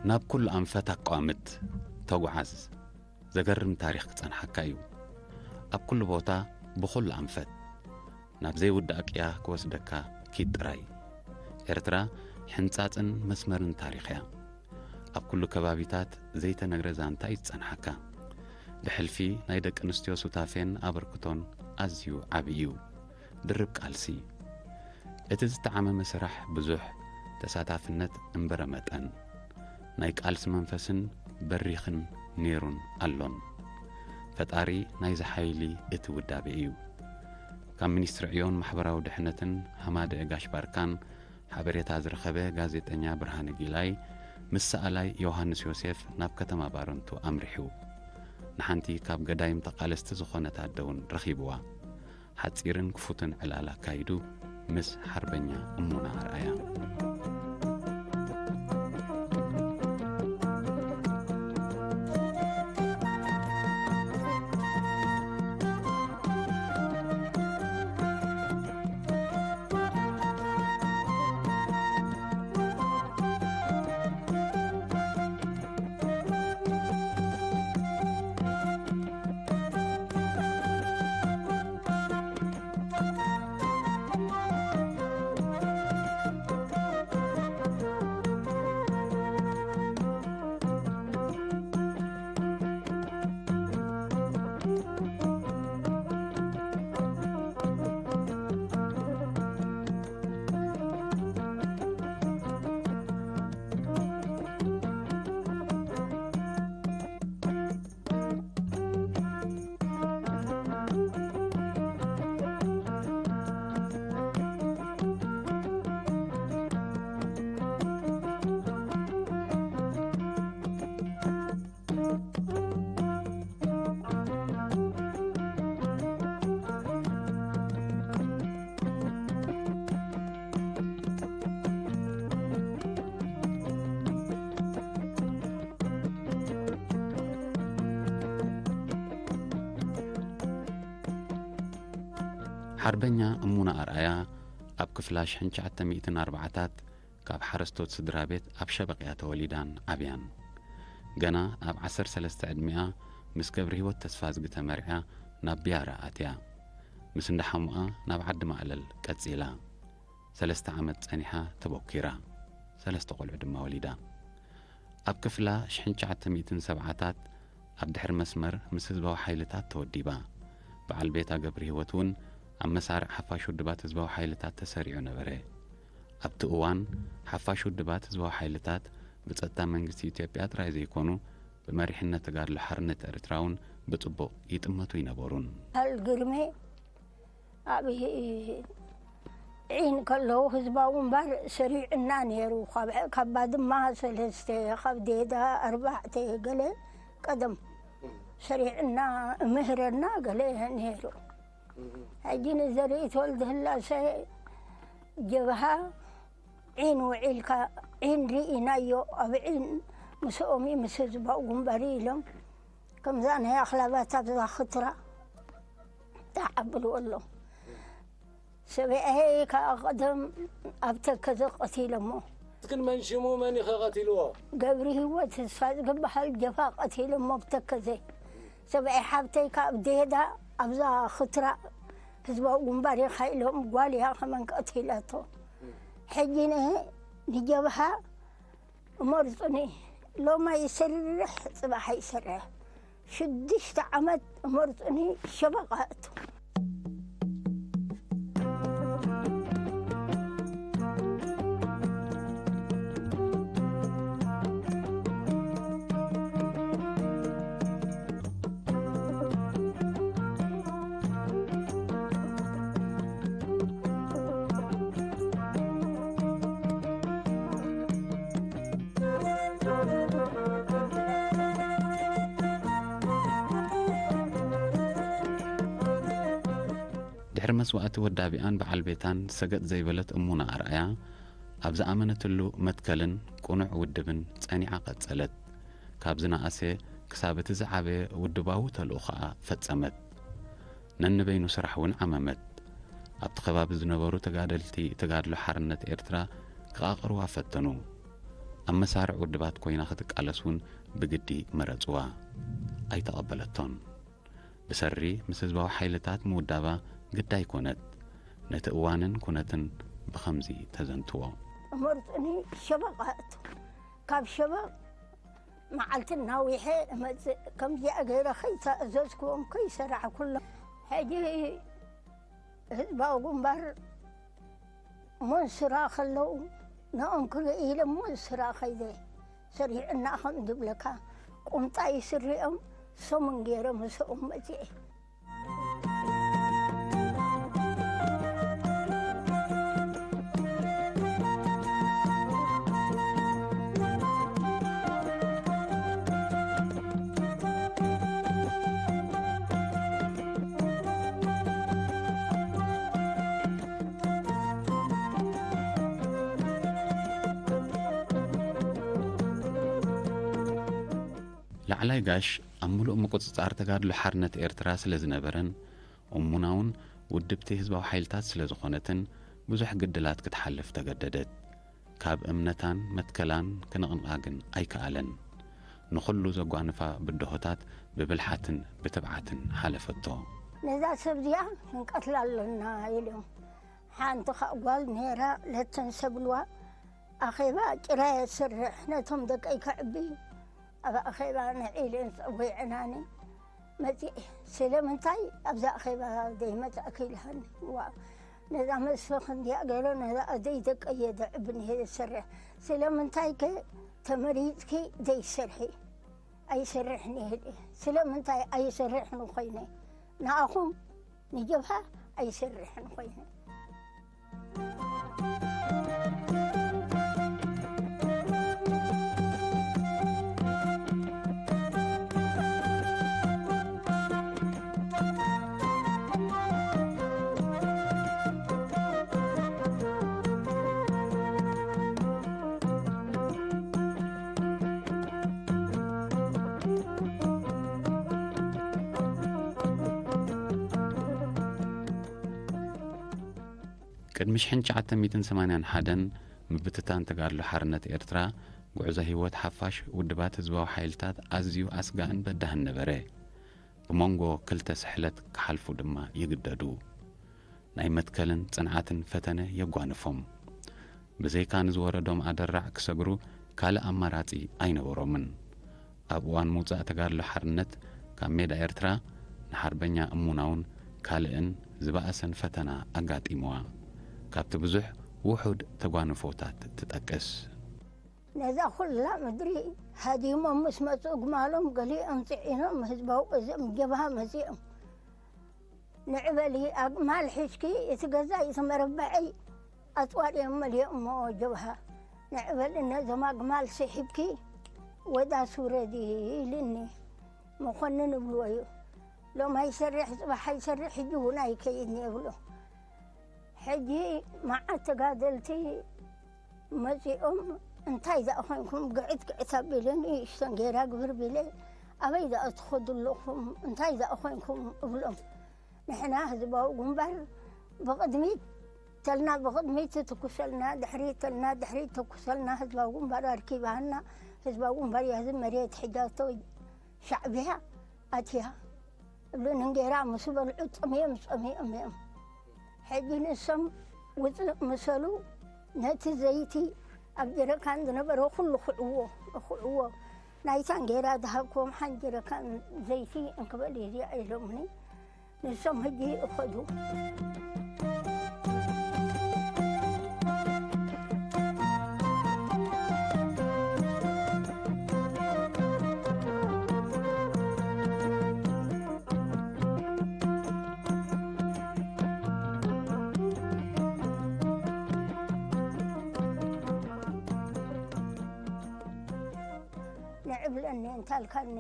ናብ ኩሉ ኣንፈት ኣቋምት ተጓዓዝ። ዘገርም ታሪኽ ክጸንሓካ እዩ። ኣብ ኩሉ ቦታ፣ ብኹሉ ኣንፈት፣ ናብ ዘይውዳእ ቅያ ክወስደካ ኪድ ጥራይ። ኤርትራ ሕንጻጽን መስመርን ታሪኽ እያ። ኣብ ኩሉ ከባቢታት ዘይተነግረ ዛንታ እዩ ዝጸንሓካ። ብሕልፊ ናይ ደቂ ኣንስትዮ ሱታፌን ኣበርክቶን ኣዝዩ ዓቢ እዩ። ድርብ ቃልሲ። እቲ ዝተዓመመ ስራሕ ብዙሕ፣ ተሳታፍነት እምበረ መጠን። ናይ ቃልሲ መንፈስን በሪኽን ነይሩን ኣሎን። ፈጣሪ ናይዚ ሓይሊ እቲ ውዳቤ እዩ። ካብ ሚኒስትሪ ዕዮን ማሕበራዊ ድሕነትን ሃማደኤ ጋሽ ባርካን ሓበሬታ ዝረኸበ ጋዜጠኛ ብርሃነ ጊላይ፣ ምስ ሰኣላይ ዮሃንስ ዮሴፍ ናብ ከተማ ባረንቱ ኣምሪሑ። ንሓንቲ ካብ ገዳይም ተቓለስቲ ዝኾነት ኣደ እውን ረኺብዋ። ሓጺርን ክፉትን ዕላል ኣካይዱ ምስ ሓርበኛ እሙና ኣርኣያ። ሓርበኛ እሙና ኣርኣያ ኣብ ክፍላ ሽሕን ትሽዓተ ሚእትን ኣርባዓታት ካብ ሓረስቶት ስድራ ቤት ኣብ ሸበቕ እያ ተወሊዳን ዓብያን። ገና ኣብ ዓሰርተ ሰለስተ ዕድሚኣ ምስ ገብረ ህይወት ተስፋዝጊ ተመርዕያ ናብ ቢያራ ኣትያ። ምስ እንዳ ሓሙኣ ናብ ዓዲ ማእለል ቀጺላ። ሰለስተ ዓመት ጸኒሓ ተቦኪራ። ሰለስተ ቆልዑ ድማ ወሊዳ። ኣብ ክፍላ ሽሕን ትሽዓተ ሚእትን ሰብዓታት ኣብ ድሕሪ መስመር ምስ ህዝባዊ ሓይልታት ተወዲባ። በዓል ቤታ ገብረ ህይወት እውን ኣብ መሳርዕ ሓፋሽ ውድባት ህዝባዊ ሓይልታት ተሰሪዑ ነበረ። ኣብቲ እዋን፣ ሓፋሽ ውድባት ህዝባዊ ሓይልታት ብጸጥታ መንግስቲ ኢትዮጵያ ጥራይ ዘይኮኑ፣ ብመሪሕነት ተጋድሎ ሓርነት ኤርትራ እውን ብጽቡቕ ይጥመቱ ይነበሩን። በዓል ግርሜ ኣብ ዒን ከለዉ ህዝባዊ ግንባር ሰሪዕና ነይሩ። ካብ፣ ካብ ባድማ ሰለስተ፣ ካብ ዴዳ ኣርባዕተ ገለ ቀደም ሰሪዕና እምህረና ገለ ነይሩ። ሕጂ ንዘርኢ ተወልደ ህላሰ ጀብሃ ዒን ውዒልካ፣ ዒን ርኢናዮ፣ ኣብ ዒን ምስኦም እዩ፣ ምስ ህዝባዊ ግንባር ኢሎም፣ ከምዛ ናይ ኣኽላባት ኣብዛ ኽትራ ተዓብሉ ኣሎ። ሰብኣይ ከኣ ቀደም ኣብ ተከዘ ቀቲሎሞ። ግን መን ሽሙ መን እዩ ኸቐቲልዎ? ገብሪ ህይወት ተስፋ ዝግበሃል ጀፋ ቀቲሎሞ ኣብ ተከዘ። ሰብኣይ ሓብተይ ከኣ ኣብ ዴዳ ኣብዛ ኽትራ ህዝባዊ ግንባር ኢኻ ኢሎም ጓል እያ ከመን ቀቲላቶ። ሕጂ ነ-፣ ንጀብሃ እመርጹኒ። ሎማ ይሰርሕ፣ ጽባሕ ይሰርሕ። ሽዱሽተ ዓመት እመርጹኒ ሸበቓ እቱ። ድሕሪ መስዋእቲ ወዳቢኣን በዓል ቤታን ሰገጥ ዘይበለት እሙና ኣርኣያ፣ ኣብ ዝኣመነትሉ መትከልን ቅኑዕ ውድብን ጸኒዓ ቀጸለት። ካብ ዝነኣሰ ክሳብ እቲ ዝዓበየ ውድባዊ ተልእኾኣ ፈጸመት። ነንበይኑ ስራሕ እውን ዓመመት። ኣብቲ ከባቢ ዝነበሩ ተጋደልቲ ተጋድሎ ሓርነት ኤርትራ ክቓቕርዋ ፈተኑ። ኣብ መሳርዕ ውድባት ኮይና ክትቃለስ እውን ብግዲ መረጽዋ። ኣይተቐበለቶን። ብሰሪ ምስ ህዝባዊ ሓይልታት ምውዳባ ግዳይ ኮነት። ነቲ እዋንን ኩነትን ብኸምዚ ተዘንትዎ። መርጹኒ ሸበቕ ኣእቱ። ካብ ሸበቕ መዓልቲ እናዊሐ እመጽእ። ከምዚኣ ገይረ ከይተኣዘዝክዎም ከይሰራሕኩሎም። ሕጂ ህዝባዊ ግንባር ሞንስራ ከለዉ ንኦም ክርኢ ኢለ ሞንስራ ከይደ። ሰሪዕና ከም ዝብለካ ቁምጣ ይስሪኦም ሰሙን ገይረ ምስኦም መጺኤ። ላዕላይ ጋሽ ኣብ ምሉእ ምቁጽጻር ተጋድሎ ሓርነት ኤርትራ ስለ ዝነበረን፣ እሙና እውን ውድብቲ ህዝባዊ ሓይልታት ስለ ዝኾነትን፣ ብዙሕ ግድላት ክትሓልፍ ተገደደት። ካብ እምነታን መትከላን ክንቕንቓ ግን ኣይከኣለን። ንኹሉ ዘጓንፋ ብድሆታት ብብልሓትን ብትብዓትን ሓለፈቶ። ነዛ ሰብ እዚኣ ክንቀትላ ኣለና ኢሎም። ሓንቲ ኻእ ጓል ነይራ ለተን ሰብልዋ ኣኼባ ጭራ የስርሕ ነቶም ደቀይ ከዕቢ ኣብ ኣኼባ ንዒልን ጸዊዕናኒ መጺኤ። ስለምንታይ ኣብዛ ኣኼባ ዘይመጻእኪ ኢልሃኒ። ዋ፣ ነዛ መስፍኽ እንዲያ ገይረ ነዛ ኣደይ ደቀየ ደዕብን እየ ዝሰርሕ። ስለምንታይ ከ ተመሪጽኪ ዘይሰርሒ? ኣይሰርሕን እየ ኢለ። ስለምንታይ ኣይሰርሕን ኮይነ? ንኣኹም ንጀብሃ ኣይሰርሕን ኮይነ። ቅድሚ ሽሕን ትሽዓተ ሚእትን ሰማንያን ሓደን ምብትታን ተጋድሎ ሓርነት ኤርትራ፣ ጉዕዞ ህይወት ሓፋሽ ውድባት ህዝባዊ ሓይልታት ኣዝዩ ኣስጋእን በዳህን ነበረ። ብመንጎ ክልተ ስሕለት ክሓልፉ ድማ ይግደዱ። ናይ መትከልን ጽንዓትን ፈተነ የጓንፎም። ብዘይካ ንዝወረዶም ኣደራዕ ክሰግሩ ካልእ ኣማራጺ ኣይነበሮምን። ኣብ እዋን ምውጻእ ተጋድሎ ሓርነት ካብ ሜዳ ኤርትራ ንሓርበኛ እሙናውን ካልእን ዝበኣሰን ፈተና ኣጋጢምዋ። ካብቲ ብዙሕ ውሑድ ተጓንፎታት ትጠቅስ። ነዛ ኩላ ምድሪ ሃዲሞም ምስ መጹ፣ ግማሎም ገሊኦም ጽዒኖም ህዝባዊ እዞም ጀብሃ መጺኦም። ንዕበሊ ኣግማል ሒዝኪ፣ እቲ ገዛ፣ እቲ መረበዐይ ኣጽዋር እዮም መሊኦሞ ጀብሃ። ንዕበሊ ነዞም ኣግማል ስሒብኪ ወዳስ ውረዲ ኢልኒ። መኮንን እብልዎ እዩ። ሎም ኣይሰርሕ፣ ጽባሕ ኣይሰርሕ፣ ሕጂ እውን ኣይከይድን እየ እብሎ። ሕጂ መዓት ተጋደልቲ መጺኦም፣ "እንታይ ደኣ ኮይንኩም?" ግዕት ግዕት ኣቢለኒ፣ እሽተን ጌራ ግብር ቢለ፣ "ኣበይ ደኣ ትኸዱ ኣለኹም? እንታይ ደኣ ኮይንኩም?" እብሎም። ንሕና ህዝባዊ ግንባር ብቕድሚት ተልና፣ ብቕድሚት ትትኩሰልና፣ ድሕሪት ተልና፣ ድሕሪት ተኩሰልና፣ ህዝባዊ ግንባር ኣርኪባና፣ ህዝባዊ ግንባር ያዚ መሬት ሕጃቶ ሻዕብያ ኣትያ። እብሉን እንጌራ ምስ በልዑ ጸሚኦም ጸሚኦም እዮም። ሕጂ ንሶም ውጽእ ምሰሉ ነቲ ዘይቲ ኣብ ጀረካን ዝነበረ ኩሉ ክዕዎ፣ ክዕዎ። ናይታ እንጌራ ዝሃብክዎም ሓንቲ ጀረካን ዘይቲ እንክበል እዚኣ ኢሎምኒ። ንሶም ሕጂ ይእኸዱ። ንዕብለኒ እንታልካኒ፣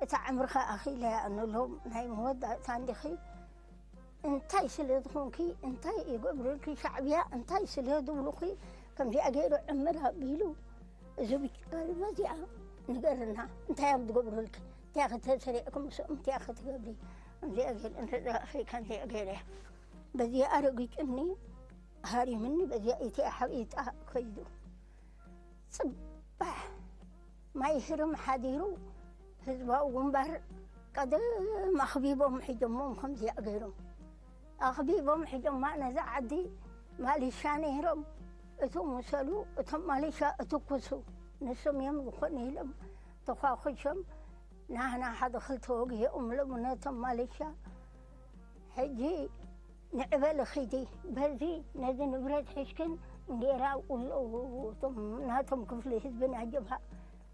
እታ ዕምርኻ ኣኺለያ ንሎም ናይ መወዳእታ እንዲኺ። እንታይ ስለ ዝኾንኪ፣ እንታይ ይገብሩልኪ፣ ሻዕብያ እንታይ ስለ ዝብሉኺ፣ ከምዚኣ ገይሩ ዕምር ኣቢሉ፣ እዚ ብቻ መዚኣ ንገርና፣ እንታይ እዮም ዝገብሩልኪ፣ እንታይ ክትሰሪዕኩም ምስኦም፣ እንታይ ክትገብሪ፣ ከምዚኣ ገይሩ እንተዘኣኺ፣ ከምዚኣ ገይረ፣ በዚኣ ረጊጭኒ፣ ሃሪምኒ፣ በዚኣ ኢቲኣ ሓቢጣ ከይዱ። ጽብ ጽባሕ ማይ ህርም ሓዲሩ ህዝባዊ ግንባር ቀደም ኣኽቢቦም ሒጆሞም ከምዚኣ ገይሮም ኣኽቢቦም ሒጆማ ነዛ ዓዲ። ማሊሻ ነይሮም እቶም ምሰሉ እቶም ማሊሻ እትኩሱ ንሶም እዮም ዝኾኑ ኢሎም ተኳኩሶም ናህና ሓደ ክልተ ወግኦም ሎም ነቶም ማሊሻ። ሕጂ ንዕበሊ ኺዲ በዚ ነዚ ንብረት ሒዝክን እንጌራ ውሎ እቶም ናቶም ክፍሊ ህዝብና ጀብሃ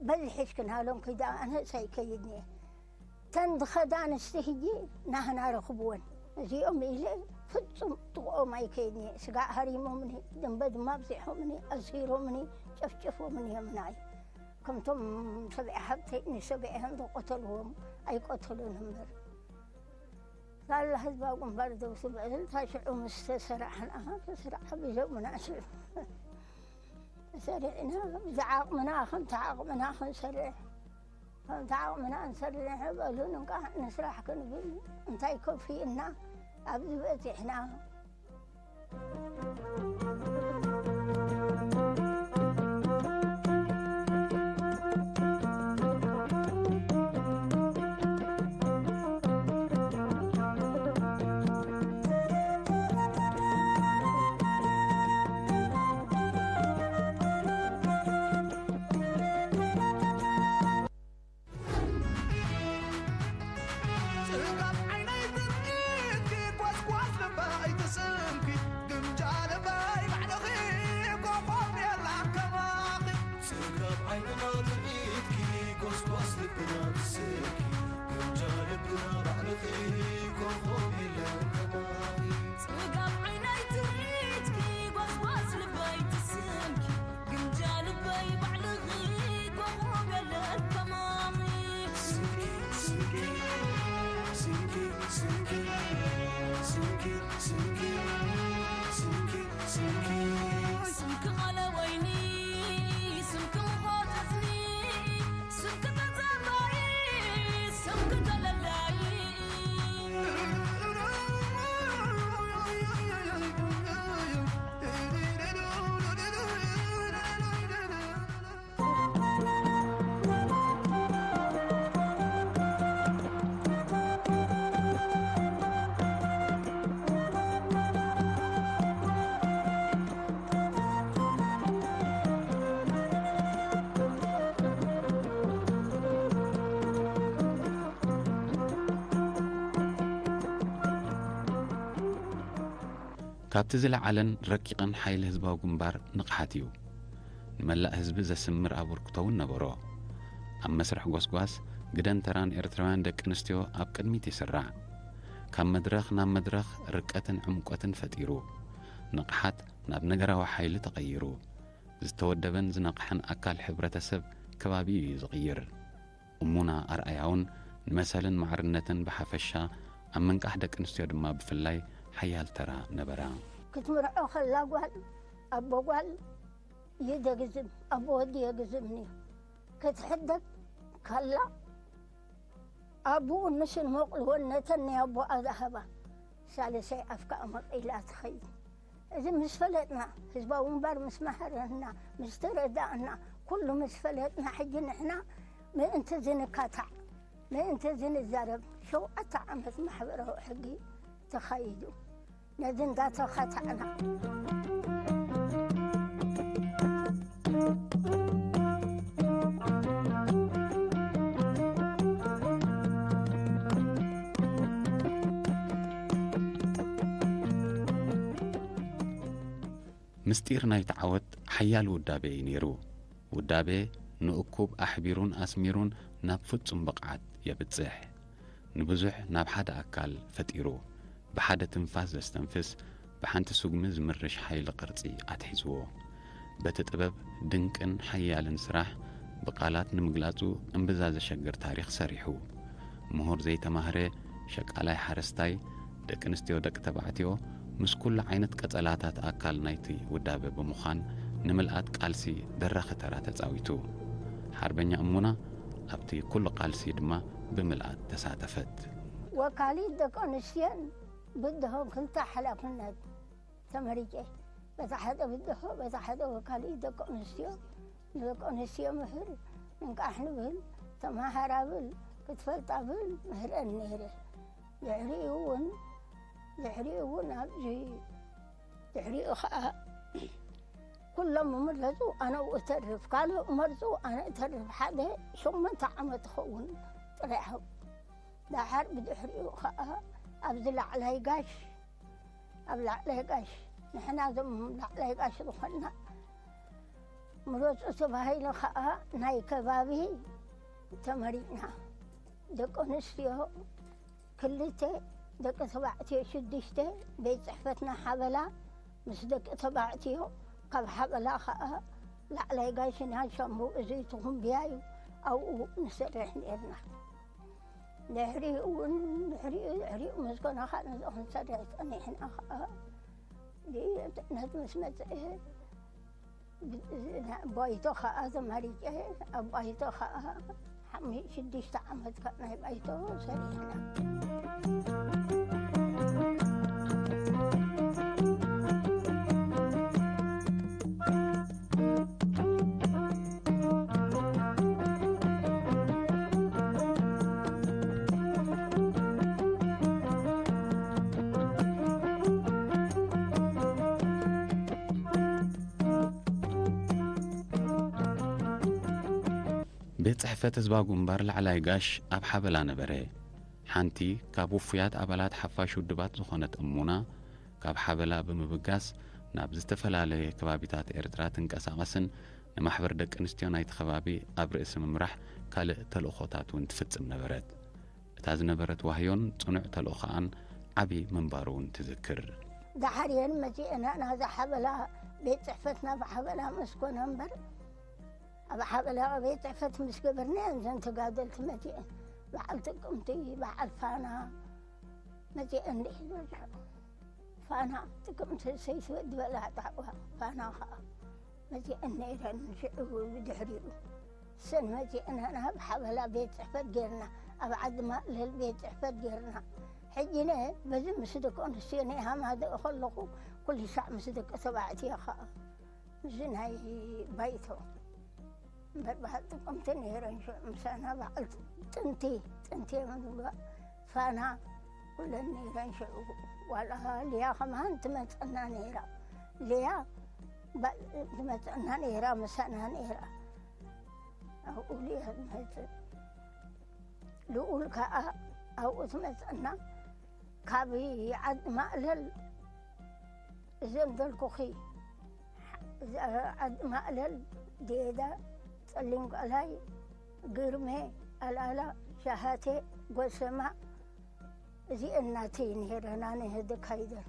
በዚ ሒዝክን ሃሎም ኪዳ ኣነስ ኣይከይድን እየ። ተን ዝኸዳ ኣንስቲ ሕጂ ናህና ረኽብወን እዚኦም ኢለ ፍጹም ጥቕኦም ኣይከይድን እየ። ስጋዕ ሃሪሞምኒ ደንበ ድማ ኣብዚሖምኒ ኣሲሮምኒ ጨፍጭፎምኒ እዮም ናይ ከምቶም ሰብዒ ሓብተይ ንሰብዒ እዮም ዝቆተልዎም ኣይቆተሉን እምበር ሳላ ህዝባዊ ግንባር ደው ስበል እታ ሽዑ ምስ ተሰራሕና ተስራዕ ቢሎምና ሽዑ ተሰሪዕና ብዛ ዓቕምና ከምቲ ዓቕምና ክንሰርሕ ከምቲ ዓቕምና ንሰርሕ በሉ ንንቃሕ ንስራሕ ክንብል እንታይ ከፊእና ኣብዚ በፂሕና። ጽጋብ ዓይነይ ትርኢትኪ ጓስጓስ ልበይ ትስምኪ ግምጃ ልበይ ባዕልኺ ኮኾብ የላን ከማኺ። ጽጋብ ዓይንና ትርኢትኪ ጓስጓስ ልብና ትስምኪ ግምጃ ልብና ባዕልኺ ኮኾብ የላን ከማኺ። ጽጋብ ዓይነይ ትርኢትኪ ጓስጓስ ልበይ ትስምኪ ግምጃ ልበይ ባዕልኺ ኮኾብ የለን ከማኺ። ስምኪ ስምኪ ስምኪ ስምኪ ስምኪ ስምኪ ስምኪ ስምኪ ቃለ ወይኒ ስምኪ ሞኾተትኒ ስምኪ ተዛማሪ ስምኪ ተለላይ። ካብቲ ዝለዓለን ረቂቕን ሓይሊ ህዝባዊ ግንባር ንቕሓት እዩ። ንመላእ ህዝቢ ዘስምር ኣበርክቶ እውን ነበሮ። ኣብ መስርሕ ጎስጓስ ግደን ተራን ኤርትራውያን ደቂ ኣንስትዮ ኣብ ቅድሚት ይስራዕ። ካብ መድረኽ ናብ መድረኽ ርቀትን ዕምቆትን ፈጢሩ። ንቕሓት ናብ ነገራዊ ሓይሊ ተቐይሩ። ዝተወደበን ዝነቕሐን ኣካል ሕብረተሰብ ከባቢ እዩ ዝቕይር። እሙና ኣርኣያ እውን ንመሰልን ማዕርነትን ብሓፈሻ ኣብ ምንቃሕ ደቂ ኣንስትዮ ድማ ብፍላይ ሓያል ተራ ነበራ። ክትምርዖ ከላ ጓል ኣቦ ጓል ይደግዝም ኣቦ ወዲ የግዝምኒ ክትሕደግ ከላ ኣቦኡ ንስን መቕልወን ነተን ናይ ኣቦኣ ዝሃባ ሳልሳይ ኣፍካ ኣመቒላ ትኸይድ። እዚ ምስ ፈለጥና ህዝባዊ ግንባር ምስ መሃረና ምስ ተረዳእና ኩሉ ምስ ፈለጥና ሕጂ ንሕና ምእንቲ ዝንካታዕ ምእንቲ ዝንዛረብ ሸውዓተ ዓመት ማሕበራዊ ሕጊ ተኻይዱ። ነዚ እንዳተኸታዕና ምስጢር ናይቲ ዓወት ሓያል ውዳቤ እዩ ነይሩ። ውዳቤ ንእኩብ ኣሕቢሩን ኣስሚሩን ናብ ፍጹም ብቕዓት የብጽሕ። ንብዙሕ ናብ ሓደ ኣካል ፈጢሩ፣ ብሓደ ትንፋስ ዘስተንፍስ፣ ብሓንቲ ስጉሚ ዝምርሽ ሓይሊ ቅርጺ ኣትሒዝዎ። በቲ ጥበብ ድንቅን ሓያልን ስራሕ ብቓላት ንምግላጹ እምብዛ ዘሸግር ታሪኽ ሰሪሑ። ምሁር ዘይተማህረ፣ ሸቃላይ ሓረስታይ፣ ደቂ ኣንስትዮ ደቂ ተባዕትዮ፣ ምስ ኩሉ ዓይነት ቀጸላታት ኣካል ናይቲ ውዳበ ብምዃን ንምልኣት ቃልሲ ደራኺ ተራ ተጻዊቱ። ሓርበኛ እሙና ኣብቲ ኩሉ ቃልሲ ድማ ብምልኣት ተሳተፈት። ወካሊት ደቂ ኣንስትዮን ብድሆን ክልተ ሓላፍነት ተመሪጨ። በታ ሓደ ብድሆ በታ ሓደ ወካሊት ደቂ ኣንስትዮ ንደቂ ኣንስትዮ ምህር፣ እንቃሕ ንብል፣ ተማሃራ ብል፣ ክትፈልጣ ብል ምህረን ነይረ። ድሕሪኡ እውን፣ ድሕሪኡ እውን ኣብዚ፣ ድሕሪኡ ኸዓ ኩሎም ምረፁ፣ ኣነ እተርፍ፣ ካልእ መርፁ፣ ኣነ እተርፍ። ሓደ ሸሞንተ ዓመት ይኸውን ጥራሕ። ደሓር ብድሕሪኡ ኸዓ ኣብዚ ላዕላይ ጋሽ፣ ኣብ ላዕላይ ጋሽ፣ ንሕና እዞም ላዕላይ ጋሽ ዝኾንና ምረፁ ተባሂሉ ኸዓ ናይ ከባቢ ተመሪፅና። ደቂ ኣንስትዮ ክልተ፣ ደቂ ተባዕትዮ ሽዱሽተ፣ ቤት ጽሕፈትና ሓበላ ምስ ደቂ ተባዕትዮ፣ ካብ ሓበላ ኸዓ ላዕላይ ጋሽና ሻምቡ እዙይ ትኹምብያ እዩ፣ ኣብኡ ንሰርሕ ነርና። ድሕሪኡ እውን፣ ድሕሪኡ፣ ድሕሪኡ ምስ ኮነ ኸዓ ነዚ ክንሰርሕ ጸኒሕና ኸዓ፣ ብጥዕነት ምስ መጽአ፣ ብ-፣ ባይቶ ኸዓ ተመሪጨ፣ ኣብ ባይቶ ኸዓ ሓሙሽተ ሽዱሽተ ዓመት ካብ ናይ ባይቶ ሰሪሕና። ቤት ጽሕፈት ህዝባዊ ግንባር ላዕላይ ጋሽ ኣብ ሓበላ ነበረ። ሓንቲ ካብ ውፉያት ኣባላት ሓፋሽ ውድባት ዝኾነት እሙና፣ ካብ ሓበላ ብምብጋስ ናብ ዝተፈላለየ ከባቢታት ኤርትራ ትንቀሳቐስን ንማሕበር ደቂ ኣንስትዮ ናይቲ ከባቢ ኣብ ርእሲ ምምራሕ ካልእ ተልእኾታት እውን ትፍጽም ነበረት። እታ ዝነበረት ዋህዮን ጽኑዕ ተልእኾኣን ዓቢ ምንባሩ እውን ትዝክር። ደሓር እየን መጺአን ናዛ ሓበላ፣ ቤት ጽሕፈትና ብሓበላ ምስ ኮነ እምበር፣ ኣብ ሓበላ ቤት ጽሕፈት ምስ ገበርና እየን እዘን ተጋደልቲ መጺአን። በዓል ጥቅምቲ፣ በዓል ፋና መጺአን ድሒዘን። ፋና ጥቅምቲ ሰይቲ ወዲ በላዕ ጣዕዋ፣ ፋና ኸዓ መጺአን ነይረን። ሽዑ ብድሕሪኡ ሰን መጺአን ናብ ሓበላ ቤት ጽሕፈት ጌርና፣ ኣብ ዓዲ ማእለል ቤት ጽሕፈት ጌርና። ሕጂ ነ በዚ ምስ ደቂ ኣንስትዮ ናይ ሃማደኡ ከለኹ፣ ኩሉ ሳዕ ምስ ደቂ ተባዕትዮ ኸዓ፣ እዚ ናይ ባይቶ እምበር በዓል ጥቅምቲ ነይረን ሽዑ ምሳና። በዓል ጥንቲ፣ ጥንቲ እዮም ዝብልዋ። ፋና ኩለን ነይረን ሽዑ። ዋላ ሊያ ከማን ትመጸና ነይራ። ሊያ ባ-፣ ትመጸና ነይራ፣ ምሳና ነይራ። ኣብኡ ሊያ ትመጽእ። ልኡል ከኣ ኣብኡ ትመጸና። ካብ ዓዲ ማእለል እዘን ዘልኩኺ፣ ዓዲ ማእለል፣ ዴዳ፣ ጸሊም ቃላይ፣ ግርሜ፣ ኣልኣላ፣ ሸሃቴ፣ ጎሰማ፣ እዚአን ናተይ ነይረን፣ ኣነ ደካይደን።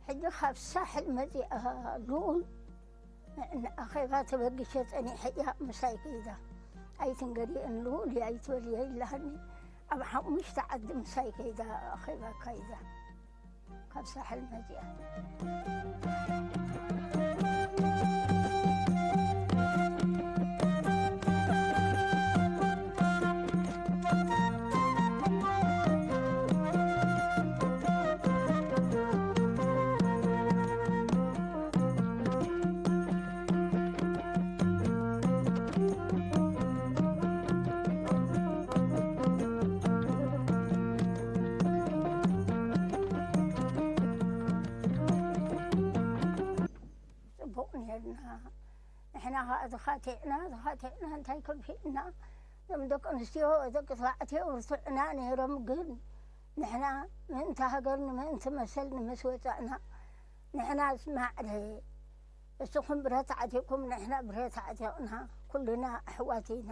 ሕጂ ካብ ሳሕል መጺኣ ልኡል ንኣኼባ ተበጊሰ ጸኒሐ እያ ምሳይ ከይዳ። ኣይትንገሪአን ልኡል እያ ኣይትበልየ ኢላሃኒ። ኣብ ሓሙሽተ ዓዲ ምሳይ ከይዳ ኣኼባ ኣካይዳ። ካብ ሳሕል መጺኣ። ጽቡቕ ነርና። ንሕና ኸኣ ተኻቲዕና፣ ተኻቲዕና እንታይ ከፊእና? እዞም ደቂ ኣንስትዮ፣ ደቂ ተባዕትዮ ብርቱዕና ነይሮም፣ ግን ንሕና ምእንቲ ሃገር፣ ንምእንቲ መሰል ንምስ ወጻእና፣ ንሕናስ ማዕረ፣ እስኹም ብረት ዓቲቕኩም፣ ንሕና ብረት ዓቲቕና፣ ኩልና ኣሕዋት ኢና።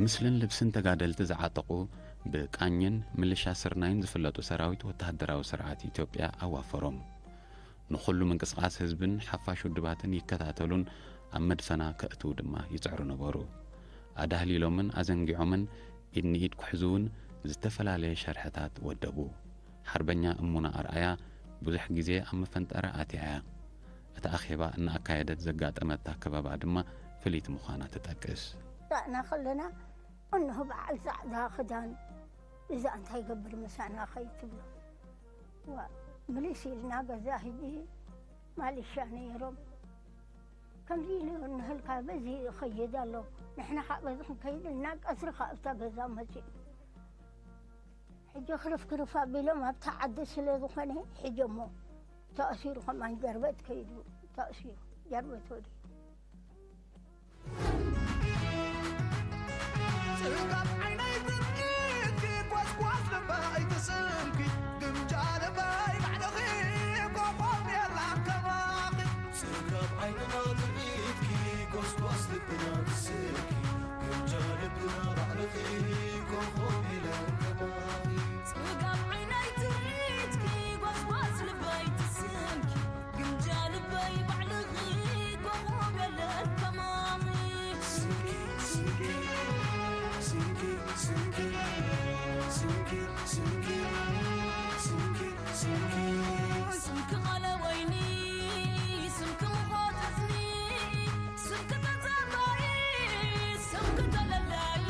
ምስልን ልብስን ተጋደልቲ ዝዓጠቑ ብቃኝን ምልሻ ስርናይን ዝፍለጡ ሰራዊት ወተሃደራዊ ስርዓት ኢትዮጵያ ኣዋፈሮም። ንኹሉ ምንቅስቓስ ህዝብን ሓፋሽ ውድባትን ይከታተሉን ኣብ መድፈና ከእትዉ ድማ ይጽዕሩ ነበሩ። ኣዳህሊሎምን ኣዘንጊዖምን ኢድ ንኢድ ክሕዙ እውን ዝተፈላለየ ሸርሕታት ወደቡ። ሓርበኛ እሙና ኣርኣያ ብዙሕ ግዜ ኣብ መፈንጠራ ኣትያ እያ። እቲ ኣኼባ እናኣካየደት ዘጋጠመታ ከበባ ድማ ፍልይቲ ምዃና ትጠቅስ። ዳእና ከለና፣ እንሆ በዓል ጻዕዳ ክዳን፣ እዛ እንታይ ይገብር ምሳና ከይትብሎ። ዋ፣ ምልስ ኢልና ገዛ። ሕጂ ማልሻ ነይሮም። ከምዚ ኢሉ ንህልካ በዚ ይኸይድ ኣሎ። ንሕና ከዓ በዚ ክንከይድ እና ቀትሪ ከዓ ኣብታ ገዛ መፂኡ። ሕጂ ክርፍ ክርፍ ኣቢሎም ኣብታ ዓዲ ስለ ዝኾነ ሕጂ እሞ ተኣሲሩ ከማን ጀርበት ከይዱ ተኣሲሩ ጀርበት ወዲኡ። ጽጋብ ዓይነይ ትርኢትኪ፣ ጓስጓስ ልበይ ትስምኪ፣ ግምጃ ልበይ ባዕልኺ፣ ኮኾብ የላን ከማኺ። ጽጋብ ዓይንና ትርኢትኪ፣ ጓስጓስ ልብና ትስምኪ፣ ግምጃ ልብና ባዕልኺ፣ ኮኾብ የላን ከማኺ። ጽጋብ ዓይነይ ትርኢትኪ፣ ጓስጓስ ልበይ ትስምኪ፣ ግምጃ ልበይ ባዕልኺ፣ ኮኾብ የለን ከማኺ። ስምኪ፣ ስምኪ፣ ስምኪ፣ ስምኪ፣ ስምኪ፣ ስምኪ፣ ስምኪ፣ ስምኪ። ስምኪ ቃለ ወይኒ፣ ስምኪ ሙቐት እዝኒ፣ ስምኪ ተዛማሪ፣ ስምኪ ተለላይ።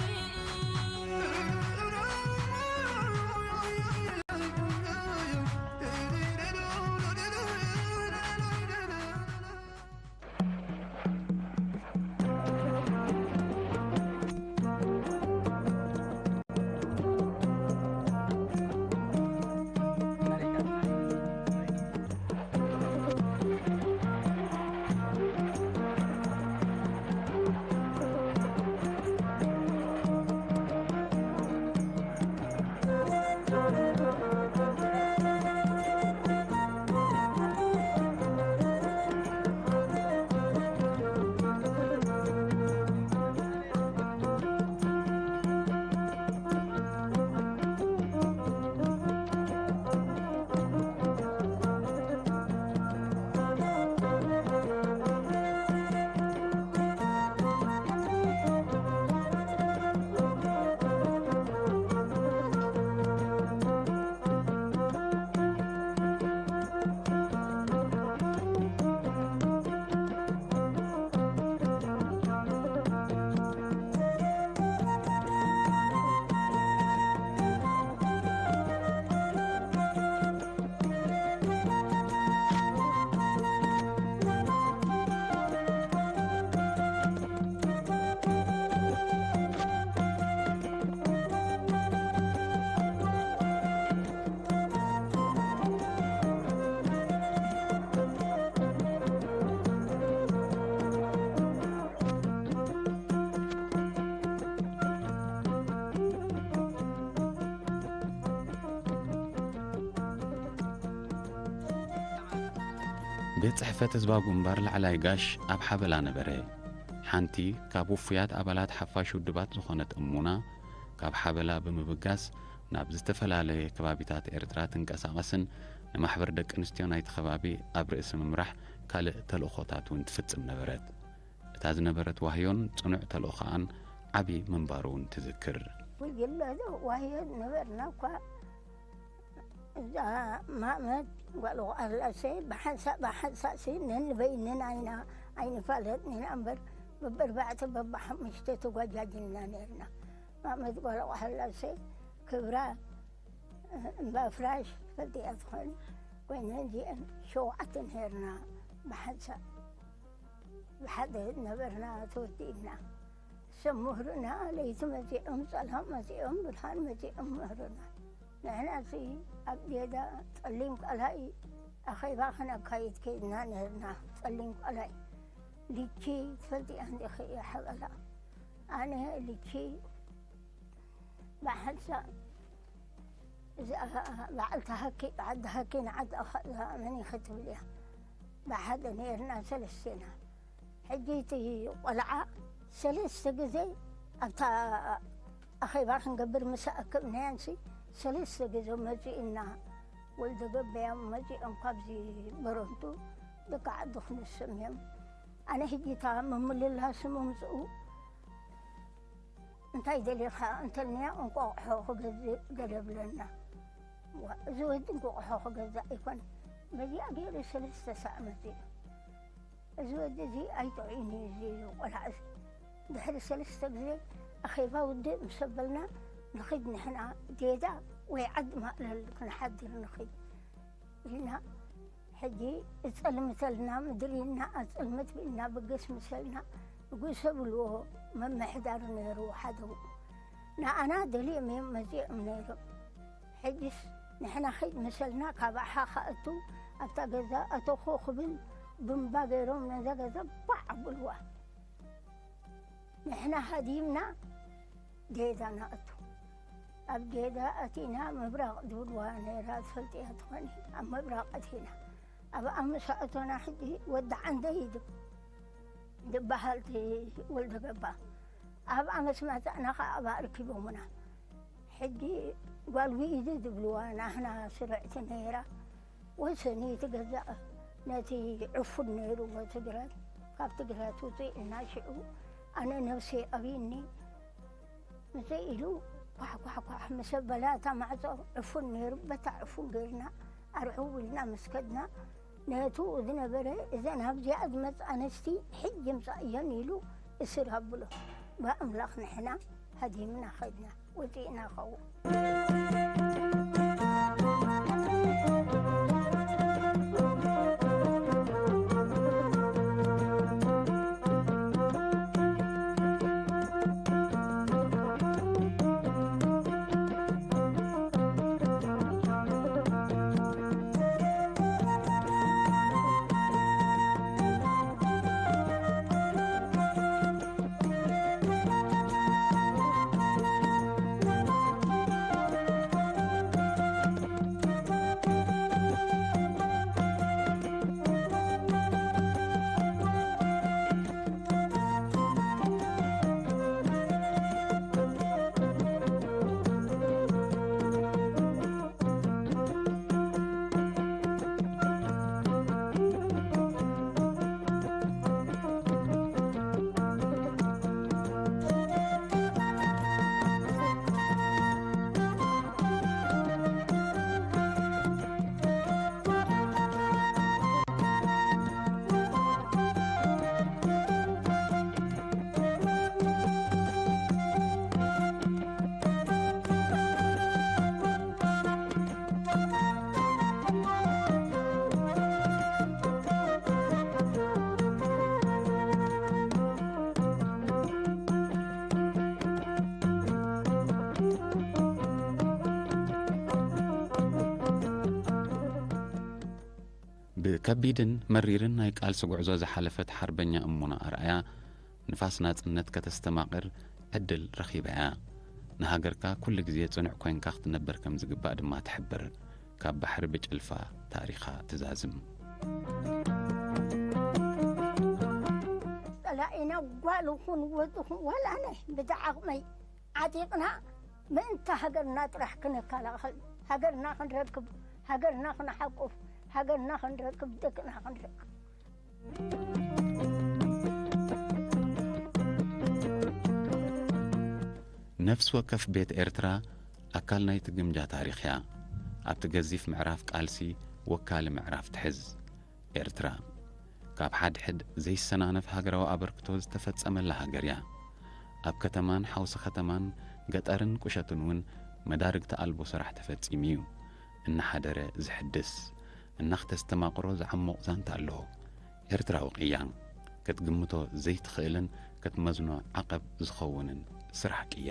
ቤት ጽሕፈት ህዝባዊ ግንባር ላዕላይ ጋሽ ኣብ ሓበላ ነበረ። ሓንቲ ካብ ውፉያት ኣባላት ሓፋሽ ውድባት ዝኾነት እሙና፣ ካብ ሓበላ ብምብጋስ ናብ ዝተፈላለየ ከባቢታት ኤርትራ ትንቀሳቐስን ንማሕበር ደቂ ኣንስትዮ ናይቲ ከባቢ ኣብ ርእሲ ምምራሕ ካልእ ተልእኾታት እውን ትፍጽም ነበረት። እታ ዝነበረት ዋህዮን ጽኑዕ ተልእኾኣን ዓቢ ምንባሩ እውን ትዝክር። ጉጅለ ዋህዮ ነበርና እኳ። እዛ ማእመት ጓል ቃላሴ ብሓንሳእ ብሓንሳእ ሲ ነንበይ ነናይና ኣይንፋለጥን ኢና እምበር፣ በብኣርባዕተ በብሓሙሽተ ተጓጃጅልና ነርና። ማእመት ጓል ቃላሴ ክብራ እምባ ፍራሽ ፈልጥያ ትኾኒ ኮይነ፣ እዚአን ሸውዓተ ነርና ብሓንሳእ። ብሓደ ነበርና ተወዲእና። ሰብ ምህሩና፣ ለይቲ መጺኦም፣ ጸልማት መጺኦም፣ ብርሃን መጺኦም ምህሩና። ንሕና ሲ ኣብ ጌዳ ጸሊም ቀላይ ኣኼባ ክነካይድ ከይድና ነርና። ጸሊም ቀላይ ልቺ ትፈልጥያ እንዲኺ ሓበላ? ኣነ ልቺ ብሓንሳእ እዛ በዓልቲ ሃኪ፣ ዓዲ ሃኪ ንዓዲ ኣኸዛ መን ኢኺ ትብል እያ። ብሓደ ነርና ሰለስቴና። ሕጂ እቲ ቆልዓ ሰለስተ ግዜ ኣብታ ኣኼባ ክንገብር ምስ ኣከብናያንሲ፣ ሰለስተ ግዜ መጺኡና። ወልደ ገበያም መጺኦም ካብዚ በረንቱ ደቂ ዓዲ ክንስም እዮም። ኣነ ሕጂ እታ ምምልላስ ምምጽኡ፣ "እንታይ ደሊኻ?" እንተልናዮ፣ "እንቋቑሖ ክገዝእ" ገለ ብለና። ዋ፣ እዚ ወዲ እንቋቑሖ ክገዝእ ኣይኮነን። በዚኣ ገይሩ ሰለስተ ሳዕ መጺኡ። እዚ ወዲ እዚ ኣይጥዑይን እዩ፣ እዚ ቆልዓ እዚ። ድሕሪ ሰለስተ ግዜ ኣኼባ ውድእ ምስ ኣበልና፣ "ንኺድ ንሕና ዴዳ ወይ ዓዲ ማእለል ክንሓድር ንኺድ" ኢልና። ሕጂ እጸልምተልና፣ ምድሪ እና ኣጸልምት ብኢልና ብግስ ምሰልና፣ ንጉሰ ብልዎ መምሕዳር ነይሩ ሓደው። ንኣና ደልዮም እዮም መጺኦም ነይሮም። ሕጅስ ንሕና ኺድ ምሰልና፣ ካብ ኣሓ ኸእቱ ኣብታ ገዛ ኣተኹ ክብል ብምባ ገይሮም ነዛ ገዛ ባዕ ኣብልዋ። ንሕና ሃዲምና ዴዳ ንኣቱ። ኣብ ዴዳ ኣቲና ምብራቕ ድብልዋ ነይራ፣ ትፈልጥያ ትኾኒ። ኣብ ምብራቕ ኣቲና። ኣብኣ ምስ ኣእቶና፣ ሕጂ ወዲ ዓንደይ ድብ-፣ ድበሃል እቲ ወልደ ገባ። ኣብኣ ምስ መጻእና ኸዓ ኣብኣ ኣርኪቦምና። ሕጂ ጓል ውኢዱ ድብልዋ ናህና ስርዕቲ ነይራ። ወሰኒ ትገዛእ ነቲ ዕፉን ነይርዎ ትግራት። ካብ ትግራት ውፅእ እና ሽዑ ኣነ ነብሰይ ኣብይኒ። ምሰ ኢሉ ኳሕ ኳሕ ኳሕ ምስ ኣበላ፣ እታ ማዕጾ ዕፉን ነይሩ። በታ ዕፉን ገይርና ኣርዕው ኢልና ምስ ከድና፣ ነቱ ዝነበረ፣ "እዘን ኣብዚኣ ዝመጻ ኣንስቲ ሕጂ ምጻእየን" ኢሉ እስር ኣብሎ። ብኣምላኽ ንሕና ሃዲምና ኸድና፣ ወጺእና ኸው። ብከቢድን መሪርን ናይ ቃልሲ ጉዕዞ ዝሓለፈት ሓርበኛ እሙና ኣርኣያ፣ ንፋስ ናጽነት ከተስተማቕር ዕድል ረኺባ እያ። ንሃገርካ ኩሉ ግዜ ጽኑዕ ኮይንካ ክትነብር ከም ዝግባእ ድማ ትሕብር። ካብ ባሕሪ ብጭልፋ ታሪኻ ትዛዝም። ጸላኢና ጓል ይኹን ወዲ ይኹን ዋላ ኣነ ብዝዓቕመይ ዓጢቕና ምእንቲ ሃገርና ጥራሕ ክንከላኸል፣ ሃገርና ክንረክብ፣ ሃገርና ክንሓቁፍ፣ ሃገርና ክንረክብ፣ ደቅና ክንረክብ። ነፍሲ ወከፍ ቤት ኤርትራ ኣካል ናይቲ ግምጃ ታሪኽ እያ። ኣብቲ ገዚፍ ምዕራፍ ቃልሲ ወካሊ ምዕራፍ ትሕዝ። ኤርትራ ካብ ሓድሕድ ዘይሰናነፍ ሃገራዊ ኣበርክቶ ዝተፈጸመላ ሃገር እያ። ኣብ ከተማን ሓውሲ ከተማን፣ ገጠርን ቁሸትን እውን መዳርግቲ ኣልቦ ስራሕ ተፈጺሙ እዩ። እናሓደረ ዝሕድስ፣ እናኽተስተማቕሮ ዝዓሙቕ ዛንታ ኣሎ። ኤርትራዊ ቅያ፣ ክትግምቶ ዘይትኽእልን ክትመዝኖ ዓቐብ ዝኸውንን ስራሕ ቅያ።